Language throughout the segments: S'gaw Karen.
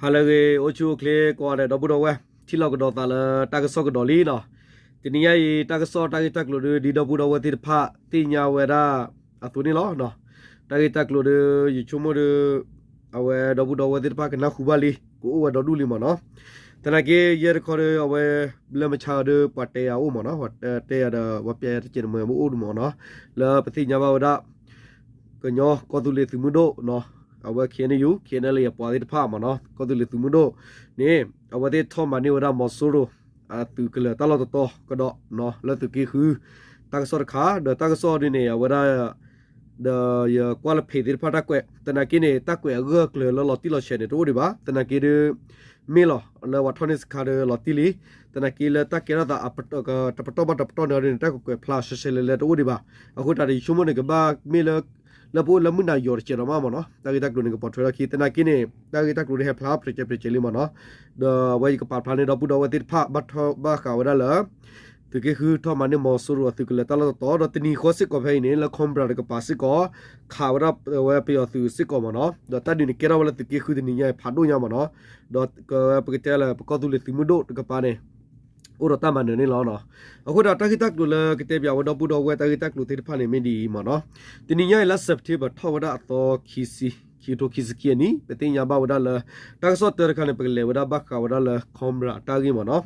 ဟါလၢအဂ့ၤ အိၣ်ဆူၣ်အိၣ်ချ့ကိးဂၤဒဲး ဒီပုၢ်ဒီဝဲၢ် ထံၣ်လိာ်ကဒီးသးလၢတၢ်ကစီၣ်ကဒီးလံနီၤ. တနံၤညါအံၤ တၢ်ကစီၣ်တၢ်ဂ့ၢ်တၢ်ကျိၤဒု ဒ်ဒီပုၢ်ဒီဝဲၢ်သ့ၣ်တဖၣ်သ့ၣ်ညါဝဲဒၣ်အသိးန့ၣ်လီၤ. တၢ်ဂ့ၢ်တၢ်ကျိၤဒု ယဆိကမိၣ်ဒု အဝဲဒီပုၢ်ဒီဝဲၢ်သ့ၣ်တဖၣ်ကနၢ်ဟူဘၣ်လံ ကအိၣ်ဝဲဒီဒူၣ်လံမ့ၢ်နီၤ. သနာ်က့ယဲတခီဒု အဝဲလၢမဆါဒု ပှၤတဲယၤအိၣ်မ့ၢ်နီၤ, ပှၤတဲယၤဒီး ပှၤပျဲယၤတကဲးတမှဲၤမ့ၢ်အိၣ်ဒုမ့ၢ်နီၤ, လၢပသ့ၣ်ညါဘၣ်ဝဲဒၣ် ကညီကီၢ်သူလ့ၤသုးမုၢ်ဒိၣ်နီၤ, အဝဲ K N U K N L A အပှၤသ့ၣ်တဖၣ်မ့ၢ်နီၤ, ကီၢ်သူလ့ၤသုးမုၢ်ဒိၣ်န့ၣ် အဝဲသ့ၣ်ထီၣ်မၤန့ၢ်ဝဲဒၣ်မီၤစိရိၤ အသုးကလၢၤတၢ်လီၢ်တတီၤကဒီးနီၤ, လၢသုးက့ဃု တၢ်ကစီၣ်တခါ ဒီးတၢ်ကစီၣ်ဒုန့ၣ် အဝဲဒၣ် ဒီးယကွၢ်လၢဖ့းသ့ၣ်တဖၣ်တၢ်ကွဲး သနာ်က့န့ၣ် တၢ်ကွဲးအဂၢၢ်အကျၢၤလၢလီၤတံၢ်လီၤဆဲးန့ၣ် တအိၣ်ဒံးဘၣ်. သနာ်က့ဒု မ့ၢ်လီၤ လၢပှၤထီၣ်န့ၢ်စခါဒီးလီၤတံၢ်လံ. သနာ်က့လၢတၢ်ကဲထီၣ်သး တပတီၢ်ဘၣ်တပတီၢ်န့ၣ်ဒုန့ၣ် တၢ်ကကွဲးဖျါရှဲရှဲလဲၣ်လဲၣ်တအိၣ်ဒံးဘၣ်. အဃိသတးဒီး ယဆိကမိၣ်န့ၣ် ကဘၣ်မ့ၢ်လၢ လၢပအိၣ်လၢမုၢ်နၤယီၤတစဲးဒီးမးမ့ၢ်နီၤ, တၢ်ဂ့ၢ်တၢ်ကျိၤန့ၣ် ကပိာ်ထွဲထီၣ်ခံ သနာ်က့န့ၣ် တၢ်ဂ့ၢ်တၢ်ကျိၤဒုဟဲဖျါပျဲးစဲးပျဲးစဲးလံမ့ၢ်နီၤ. ဒီးအဝဲယကပာ်ဖျါန့ၢ်ဒီပုၢ်ဒီဝဲၢ်သ့ၣ်တဖၣ် ဘၣ်ထီၣ်ဘၣ်ဃးဝဲဒၣ်လၢ သုးက့ဃုထီၣ်မၤန့ၢ်မီၤစိရိၤအသုးကလၢၤတၢ်လီၢ်တတီၤ ဒီးတနံၤဃီစ့ၢ်ကီးဖဲအံၤန့ၣ် လၢ Cobra တကပၤစ့ၢ်ကီး ခးဝဲဒၣ်ဝဲပယီၤသုးစ့ၢ်ကီးမ့ၢ်နီၤ, ဒီးတၢ်ဒုးန့ၣ်ကဲထီၣ်ဝဲလၢသုးက့ဃုတနံၤညါအံၤဖးဒိၣ်ညါမ့ၢ်နီၤ, ဒီးပကတဲလၢပကီၢ်သူလ့ၤသုးမုၢ်ဒိၣ်တကပၤန့ၣ် အိၣ်ဒီးတၢ်မၤနၢၤန့ၣ်လီၤ. အဃိဒီးတၢ်ဂ့ၢ်တၢ်ကျိၤလၢကတဲပၠးဝဲဒီပုၢ်ဒီဝဲၢ်တၢ်ဂ့ၢ်တၢ်ကျိၤသ့ၣ်တဖၣ်န့ၣ် မ့ၢ်ဒ်အံၤမ့ၢ်နီၤ, တနံၤညါအံၤလါ September ထီၣ်ဝဲဒၣ်အသီခံဆံ ခံကထိခံဆံခံအနံၣ် ပသ့ၣ်ညါဘၣ်ဝဲဒၣ်လၢ တၢ်ကစီၣ်တၢတခါန့ၣ် ပကလဲၤဝဲဒၣ်ဘၣ်ဃးဝဲဒၣ်လၢ Cobra အတၢ်ဂ့ၢ်မ့ၢ်နီၤ,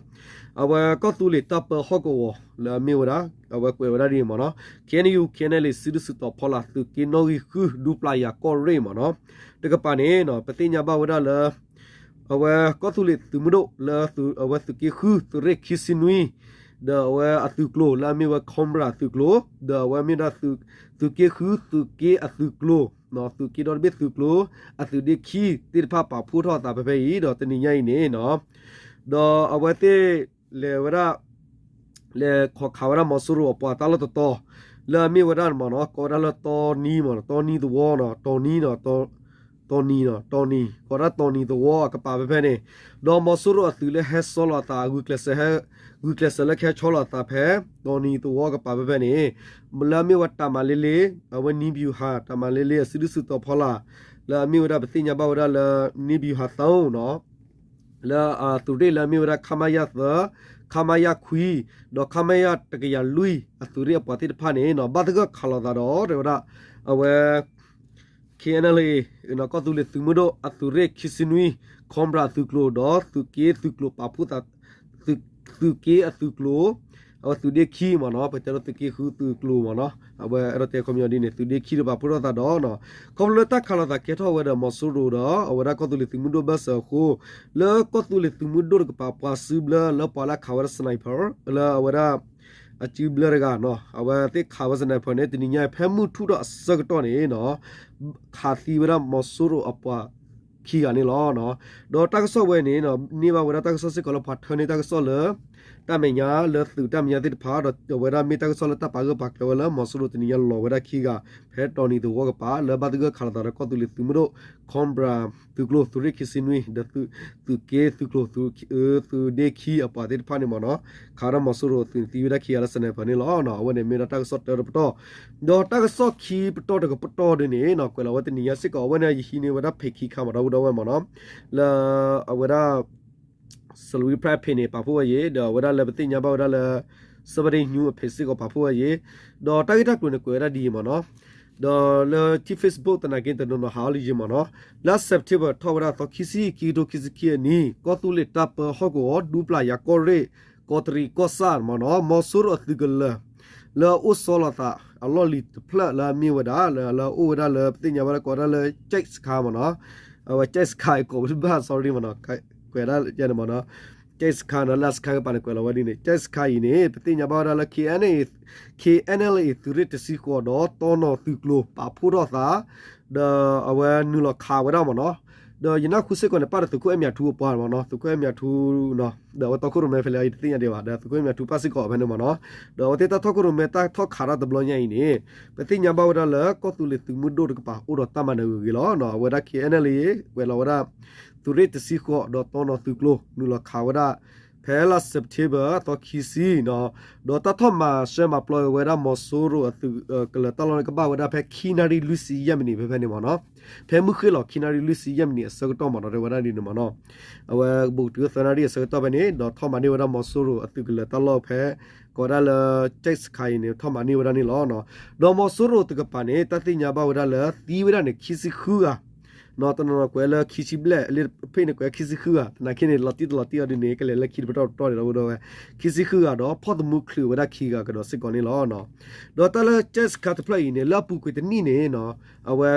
အဝဲကီၢ်သူလ့ၤတၢ်ပၢဟီၣ်ကဝီၤလၢအမ့ၢ်ဝဲဒၣ် အဝဲကွဲးဝဲဒၣ်ဒ်အံၤမ့ၢ်နီၤ, K N U K N L A စုဒုၣ်စုတီၤဖီလာ် သုးက့နီၣ်ဂံၢ်ဃု ဒူပျၢ်ယၤကီၢ်ရ့ၣ်မ့ၢ်နီၤ, တကပၤန့ၣ် ပသ့ၣ်ညါဘၣ်ဝဲဒၣ်လၢ အဝဲကီၢ်သူလ့ၤသုးမုၢ်ဒိၣ်လၢအဝဲသုးက့ဃု သုးရ့ၣ်ခံဆံနွံ ဒီးအဝဲအသုးကျိၤလၢအမ့ၢ်ဝဲ Cobra အသုးကျိၤ ဒီးအဝဲမ့ၢ်ဒၣ် သုးက့ဃု သုးက့အသုးကျိၤ သုးက့ဒီတဘ့ၣ်သုးကျိၤ အသုးဒ့ခံသ့ၣ်တဖၣ်ပာ်ဖှိၣ်ထီၣ်အသးဖဲဖဲအံၤ ဒီးတနံၤညါအံၤန့ၣ် ဒီးအဝဲသ့ၣ်လဲၤဝဲဒၣ် လဲၤခီးခးဝဲဒၣ်မီၤစိရိၤအပှၤတၢ်လီၢ်တတီၤ လၢအမ့ၢ်ဝဲဒၣ်မ့ၢ်နီၤ ကိးဝဲဒၣ်လၢတီနံမ့ၢ်နီၤ တီနံသဝီနီၤ တီနံနီၤ တီနံနီၤ တီနံ ကိးဝဲဒၣ်တီနံသဝီအကပၤဖဲဖဲန့ၣ် ဒီးမီၤစိရိၤအသုးလၢဟဲဆီလီၤအသး ဂုာ်ကျဲးစၢးဟဲ ဂုာ်ကျဲးစၢးလၢကဟဲဆီလီၤအသးဖဲ တီနံသဝီအကပၤဖဲဖဲန့ၣ် လၢအမ့ၢ်ဝဲတၢ်မၤလ့လ့ အဝဲနံဘျူၤဟၣ် တၢ်မၤလ့လ့အစုဒုၣ်စုတီၤဖီလာ် လၢအမ့ၢ်ဝဲဒၣ်ပသ့ၣ်ညါဘၣ်ဝဲဒၣ်လၢ နံဘျူၤဟၣ်သၢနီၤ လၢအသုးရ့ၣ်လၢအမ့ၢ်ဝဲဒၣ် ခမရ သၢ ခမရ ခွံ ဒီး ခမရ တကယၤလွံၢ် အသုးရ့ၣ်အပှၤသ့ၣ်တဖၣ်န့ၣ်နီၤ ဘၣ်သဂၢၢ်ခးလိာ်သးဒီး တဲဝဲဒၣ် အဝဲ K N L A ကီၢ်သူလ့ၤသုးမုၢ်ဒိၣ်အသုးရ့ၣ်ခံဆံနွံ Cobra အသုးကျိၤ ဒီးသုးက့သုးကျိၤပာ်ဖှိၣ်သး သုးက့အသုးကျိၤ အဝဲသုးဒ့ခံမ့ၢ်နီၤ ပတဲလၢသုးက့ဃုသုးကျိၤမ့ၢ်နီၤ အဝဲအဲၣ်ဒိးတဲခီပညီဒ်န့ၣ် သုးဒ့ခံဒီးပာ်ဖှိၣ်ထီၣ်သးဒီး ခီဖျိလၢတၢ်ခးလိာ်သးကဲထီၣ်ဝဲဒီးမီၤစိရိၤဒီး အဝဲဒၣ်ကီၢ်သူလ့ၤသုးမုၢ်ဒိၣ်ဘၢၣ်စၢၤအဃိ လၢကီၢ်သူလ့ၤသုးမုၢ်ဒိၣ်တကပၤပှၤစုဘျၢလၢပှၤလၢခးဝဲဒၣ် sniper လၢအဝဲဒၣ် အစုဘျၢတဂၤနီၤ အဝဲသ့ၣ်ခးဝဲ sniper န့ၣ် တနံၤညါအံၤ ဖဲမုၢ်ထူၣ်ထီၣ်အဆၢကတီၢ်န့ၣ်နီၤ ခးသံဝဲဒၣ်မီၤစိရိၤအပှၤခံဂၤန့ၣ်လီၤ. ဒီးတၢ်ကစီၣ်ဝဲန့ၣ် န့ၢ်ဘၣ်ဝဲဒၣ်တၢ်ကစီၣ်စ့ၢ်ကီးလၢပှၤထၢန့ၢ်တၢ်ကစီၣ်လၢ တၢ်မဲာ်ညါလၢသုးတၢ်မဲာ်ညါသ့ၣ်တဖၣ် ဒီးအဝဲဒၣ်မ့ၢ်တၢ်ကစီၣ်လၢတၢ်ပာ်ဂၢၢ်ပာ်ကျၢၤဝဲလၢမီၤစိရိၤတနံၤညါလီၤဝဲဒၣ်ခံဂၤ ဖဲတီနံၤသဝီကပၤ လၢဘၣ်သဂၢၢ်ခးလိာ်သးဒီးကီၢ်သူလ့ၤသုးမုၢ်ဒိၣ် Cobra သုးကျိၤ သုးရ့ၣ်ခံဆံနွံ ဒီးသုးက့သုးကျိၤ သုးဒ့ခံအပှၤသ့ၣ်တဖၣ်န့ၣ်မ့ၢ်နီၤ ခးဝဲဒၣ်မီၤစိရိၤသုးန့ၣ်သံဝဲဒၣ်ခံဂၤလၢ sniper န့ၣ်လီၤ. အဝဲန့ၣ်မ့ၢ်ဒၣ်တၢ်ကစီၣ်တၢတပတီၢ် ဒီးတၢ်ကစီၣ်ခံပတီၢ်တကပတီၢ်ဒုန့ၣ်နီၤ ကွဲးလီၤဝဲတနံၤညါစ့ၢ်ကီး အဝဲန့ၣ်ယဟံးန့ၢ်ဝဲဒၣ်ဖဲခံခါမ့ၢ်နီၤ ဒီပုၢ်ဒီဝဲၢ်မ့ၢ်နီၤ လၢအဝဲဒၣ် စလူဝံဖရၣ်ဖ့းန့ၣ် ပာ်ဖှိၣ်ဝဲယ့ၤ ဒီးအဝဲဒၣ်လၢပသ့ၣ်ညါဘၣ်ဝဲဒၣ်လၢ Saturday News အဖ့းစ့ၢ်ကီးပာ်ဖှိၣ်ဝဲယ့ၤ ဒီးတၢ်ဂ့ၢ်တၢ်ကျိၤန့ၣ်ကွဲးဝဲဒၣ်ဒ်အံၤမ့ၢ်နီၤ ဒီးလၢထံၣ် Facebook သနာ်က့တနီၤနီၤဟးအီၤလံယ့ၤမ့ၢ်နီၤ လၢ September ထီၣ်ဝဲဒၣ်သီခံဆံခံကထိခံဆံခံအနံၣ် ကီၢ်သူလ့ၤတၢ်ပၢဟီၣ်ကဝီၤ ဒူပျၢ်ယၤကီၢ်ရ့ၣ် ကီးတရံးကီၢ်ဆၣ်မ့ၢ်နီၤ မီၤစိရိၤအသုးကလၢၤ လၢအအိၣ်ဆီလီၤသးအလီၢ်လံၤတဖျၢၣ်လၢအမ့ၢ်ဝဲဒၣ် လၢလၢအအိၣ်ဝဲဒၣ်လၢပသ့ၣ်ညါဘၣ်လၢကိးဝဲဒၣ်လၢ ကၠဲးစခါမ့ၢ်နီၤ အဝဲကၠဲးစခါအံၤကိးဝဲတဘၣ် sorry မ့ၢ်နီၤ ကွဲးဒၣ်ယဲန့ၣ်မ့ၢ်နီၤ ကၠဲးစခါနီၤ လၢစခါကပၤန့ၣ်ကွဲးလီၤဝဲဒ်န့ၣ် ကၠဲးစခါအံၤန့ၣ် ပသ့ၣ်ညါဘၣ်ဝဲဒၣ်လၢ K N A K N L A သုးရ့ၣ်တဆံဃိးဒီးတီနီၤသုးကျိၤပာ်ဖှိၣ်ထီၣ်သး ဒီးအဝဲနုာ်လီၤခးဝဲဒၣ်မ့ၢ်နီၤ ဒီးယနၢ်ဟူစ့ၢ်ကီးန့ၣ် ပၣ်ဒီးသုးခိၣ်အဲၣ်မၠးထူအပှၤမ့ၢ်နီၤ သုးခိၣ်အဲၣ်မၠးထူ ဒီးအဝဲတီခိၣ်ရိၣ်မဲဖဲလဲၣ်အံၤတသ့ၣ်ညါဒံးဘၣ် ဒီးသုးခိၣ်အဲၣ်မၠးထူပၣ်စ့ၢ်ကီးဖဲန့ၣ်မ့ၢ်နီၤ ဒီးအဝဲသ့ၣ်တၢ်တီခိၣ်ရိၣ်မဲတၢ်ထီၣ်ခးတၢ်တဘျီညါအံၤန့ၣ် ပသ့ၣ်ညါဘၣ်ဝဲဒၣ်လၢကီၢ်သူလ့ၤသုးမုၢ်ဒိၣ်တကပၤအိၣ်ဒီးတၢ်မၤနၢၤဂ့ၤဂ့ၤလီၤ. အဝဲဒၣ် K N L A ကွဲးလီၤဝဲဒၣ် သုးရ့ၣ်တဆံဃိးဒီးတီနီၤသုးကျိၤ နုာ်လီၤခးဝဲဒၣ် ဖဲလါ September အသီခံဆံနီၤ, ဒီးတၢ်ထီၣ်မၤရှဲမၤပျီဝဲဒၣ်မီၤစိရိၤအသုးကလၢၤတၢ်လီၢ်န့ၣ် ကဘၣ်ဝဲဒၣ်ဖဲခံနၣ်ရံၣ်လွံၢ်ဆံယဲၢ်မံးနံးဖဲဖဲန့ၣ်မ့ၢ်နီၤ, ဖဲမုၢ်ဃ့ၢ်လီၤ ခံနၣ်ရံၣ်လွံၢ်ဆံယဲၢ်မံးနံးအဆၢကတီၢ်မ့ၢ်နီၤ တဲဝဲဒၣ်ဒ်န့ၣ်မ့ၢ်နီၤ, အဝဲဘူးကတုၤသၢနၣ်ရံၣ်အဆၢကတီၢ်ဖဲန့ၣ် ဒီးထီၣ်မၤန့ၢ်ဝဲဒၣ်မီၤစိရိၤအသုးကလၢၤတၢ်လီၢ်ဖဲ ကိးဝဲဒၣ်လၢ ကၠဲးစခါအံၤန့ၣ် ထီၣ်မၤန့ၢ်ဝဲဒၣ်န့ၣ်လီၤ. ဒီးမီၤစိရိၤတကပၤန့ၣ် တၢ်သ့ၣ်ညါဘၣ်ဝဲဒၣ်လၢသံဝဲဒၣ်န့ၣ် ခံဆံဃုဂၤ နီၤ, တနီၤနီၤကွဲးလၢခံဆံဘျဲၣ်, လၢဖဲန့ၣ်ကွဲးခံဆံဃုဂၤ, သနာ်က့န့ၣ် လီၤတံၢ်တလီၤတံၢ်အီၤဒ်န့ၣ် ကလဲၤလၢခံတပတီၢ်တပတီၢ်န့ၣ် ဒီပုၢ်ဒီဝဲၢ်, ခံဆံဃုဂၤဒီး ဖီၣ်သမူချုးဝဲဒၣ်ခံဂၤကဒီးစ့ၢ်ကီးန့ၣ်လီၤ. ဒီးတၢ်လၢကၠဲးစခါတဖျၢၣ်အံၤန့ၣ် လၢအပူၤကွံာ်တနံၣ်န့ၣ် အဝဲ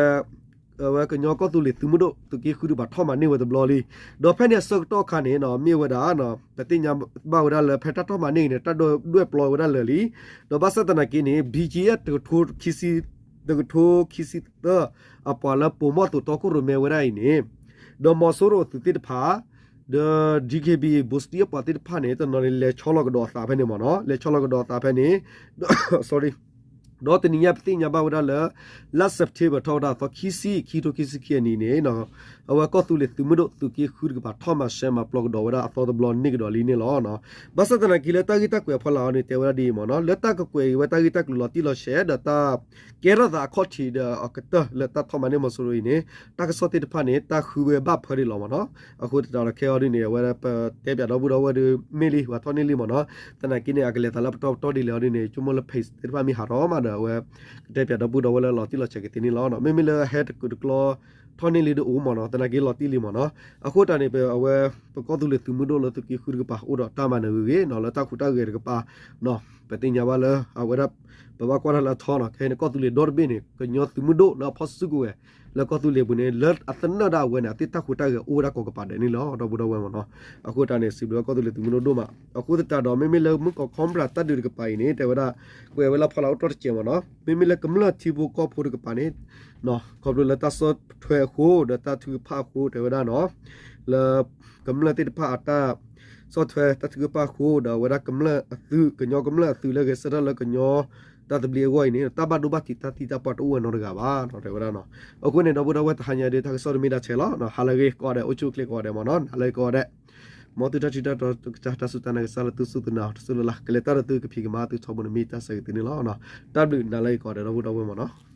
အဝဲကညီကီၢ်သူလ့ၤသုးမုၢ်ဒိၣ်သုးက့ဃုတကပၤထီၣ်မၤန့ၢ်ဝဲတဘျီလံ. ဒီးဖဲန့ၣ်အဆၢကတီၢ်အခါန့ၣ် မ့ၢ်ဝဲဒၣ် ပသ့ၣ်ညါဘၣ်ဝဲဒၣ်လၢဖဲတၢ်ထီၣ်မၤန့ၢ်အံၤန့ၣ် တၢ်ဒွဲၣ်ပျီဝဲဒၣ်လၢာ်လံ. ဒီးဘၣ်ဆၣ်သနာ်က့န့ၣ် BGF တကထိခံဆံ တကထိခံဆံသၢ အပှၤလၢပိာ်မီၢ်သိးတီခိၣ်ရိၣ်မဲဝဲဒၣ်အံၤန့ၣ် ဒီးမီၤစိရိၤအသုးသ့ၣ်တဖၣ် ဒီး DKBA ဘိစတံအပှၤသ့ၣ်တဖၣ်န့ၣ် တနီၤန့ၣ် လဲၤဆီလီၤကဒီးအသးဖဲန့ၣ်မ့ၢ်နီၤ, လဲၤဆီလီၤကဒီးအသးဖဲန့ၣ် sorry ဒီးတနံၤညါပသ့ၣ်ညါဘၣ်ဝဲဒၣ်လၢ လါ September ထီၣ်ဝဲဒၣ်အသီခံဆံ ခံထိခံဆံခံအနံၤန့ၣ် အဝဲကီၢ်သူလ့ၤသုးမုၢ်ဒိၣ်သုးက့ဃုတကပၤထီၣ်မၤရှဲမၤပျီကဒီးဝဲဒၣ်အသီတဘျီန့ၢ်ကဒီးလံန့ၣ်လီၤ. ဘၣ်ဆၣ်သနာ်က့လၢတၢ်ဂ့ၢ်တၢ်ကွဲးအဖီလာ်အံၤန့ၣ် တဲဝဲဒၣ်ဒ်အံၤမ့ၢ်နီၤ, လၢတၢ်ကကွဲးအံၤဝဲတၢ်ဂ့ၢ်တၢ်ကျိၤလီၤတံၢ်လီၤဆဲး ဒီးတၢ်ကဲထီၣ်သးအခီၣ်ထံးဒီးအကတၢၢ်လၢတၢ်ထီၣ်မၤန့ၢ်မီၤစိရိၤအံၤန့ၣ် တၢ်ကစီၣ်သ့ၣ်တဖၣ်န့ၣ် တၢ်ဃုဝဲဘၣ်ဖၢဒံးလီၤမ့ၢ်နီၤ. အဃိသတးဒီးခဲအံၤဒ်န့ၣ် အဝဲပတဲပၠးဒီပုၢ်ဒီဝဲၢ်ဒီးမ့ၢ်လံ ပှၤထီၣ်န့ၢ်လံမ့ၢ်နီၤ. သနာ်က့န့ၣ် အကလဲၤသးလၢပတီၢ်ပတီၢ်ဒ်လဲၣ်အီၤဒ်န့ၣ် ဆိကမိၣ်လၢ page သ့ၣ်တဖၣ်မ့ၢ်ဟးထီၣ်မးဒီး အဝဲကတဲပၠးဒီပုၢ်ဒီဝဲၢ်လၢလီၤတံၢ်လီၤဆဲးကသ့န့ၣ်လီၤ. မ့မ့ၢ်လၢဟဲတကူးတကျီ ထီၣ်န့ၢ်လံဒ်အိၣ်မ့ၢ်နီၤ, သနာ်က့လီၤတံၢ်လံမ့ၢ်နီၤ. အဃိတၢ်န့ၣ် ပဝဲ ပကီၢ်သူလ့ၤသုးမုၢ်ဒိၣ်လၢသုးက့ဃုတကပၤ အိၣ်ဒီးတၢ်မၤနၢၤဂ့ၤဂ့ၤနီၤ လၢတၢ်ဟူးတၢ်ဂဲၤတကပၤ ပသ့ၣ်ညါဘၣ်လၢ အဝဲဒၣ် ပဘၣ်ကွၢ်တၢ်လၢအထီနီၤ, ခဲအံၤန့ၣ် ကီၢ်သူလ့ၤဒီတဘ့ၣ်န့ၣ် ကညီသုးမုၢ်ဒိၣ်လၢအဖီၣ်စုကဝဲၤ လၢကီၢ်သူလ့ၤအပူၤန့ၣ် လၢအသနၢၣ်ဒၣ်အဝဲန့ၣ် အသ့ၣ်တၢ်ဟူးတၢ်ဂဲၤအိၣ်ဝဲဒၣ်ကိးကပၤဒဲးန့ၣ်လီၤ ဒီပုၢ်ဒီဝဲၢ်မ့ၢ်နီၤ. အဃိတၢ်န့ၣ် စံးဘျုးကီၢ်သူလ့ၤသုးမုၢ်ဒိၣ်ဒိၣ်မး. အဃိသတးဒီး မ့မ့ၢ်လၢမုၢ်ကီၢ်ခီပညီတၢ်ဒုးတကပၤအံၤန့ၣ် တဲဝဲဒၣ် ကွဲးဝဲလၢဖီလာ်အိၣ်တြီတစဲးမ့ၢ်နီၤ, မ့မ့ၢ်လၢကမျၢၢ်ထံဖိကီၢ်ဖိတကပၤန့ၣ် ခီဖျိလၢတၢ်ဆီၣ်ထွဲအဃိ ဒီးတၢ်ထုကဖၣ်အဃိ တဲဝဲဒၣ်နီၤ, လၢကမျၢၢ်သ့ၣ်တဖၣ်အတၢ်ဆီၣ်ထွဲတၢ်ထုကဖၣ်အဃိ ဒီးအဝဲဒၣ်ကမျၢၢ်အသုး ကညီကမျၢၢ်အသုးလၢဂဲၤဆၢထၢၣ်လၢကညီတၢ်သဘျ့အဂီၢ်အံၤန့ၣ် တၢ်ဘၣ်ဒိဘၣ်ထံးတၢ်သံတၢ်ပှၢ်တအိၣ်ဝဲနီတဂၤဘၣ်နီၤ တဲဝဲဒၣ်နီၤ. အဃိန့ၣ် ဒီပုၢ်ဒီဝဲၢ်တဟါညါဒ်တၢ်ကစီၣ်တမ့ၢ်ဒၣ်ထဲလီၤ, ဟါလၢအဂ့ၤကိးဂၤဒဲး အိၣ်ဆူၣ်အိၣ်ချ့ကိးဂၤဒဲးမ့ၢ်နီၤ, နၤလၢကိးဂၤဒဲး မ်သုတၢ်ထံၣ်တၢ်တီကစၢ်တၢ်စူၢ်တၢ်နာ်ကစၢ်လၢသုစူၢ်သုနာ်အီၤတစူၢ်လၢ်လၢ် ကလဲၤတၢ်ဒီးသုကဖံးကမၤသုထီဘိန့ၣ်မ့ၢ်တၢ်ဆၢဂ့ၤသုန့ၣ်လီၤ. တၢ်ဘျုးနၤလၢအဂ့ၤကိးဂၤဒဲး ဒီပုၢ်ဒီဝဲၢ်မ့ၢ်နီၤ.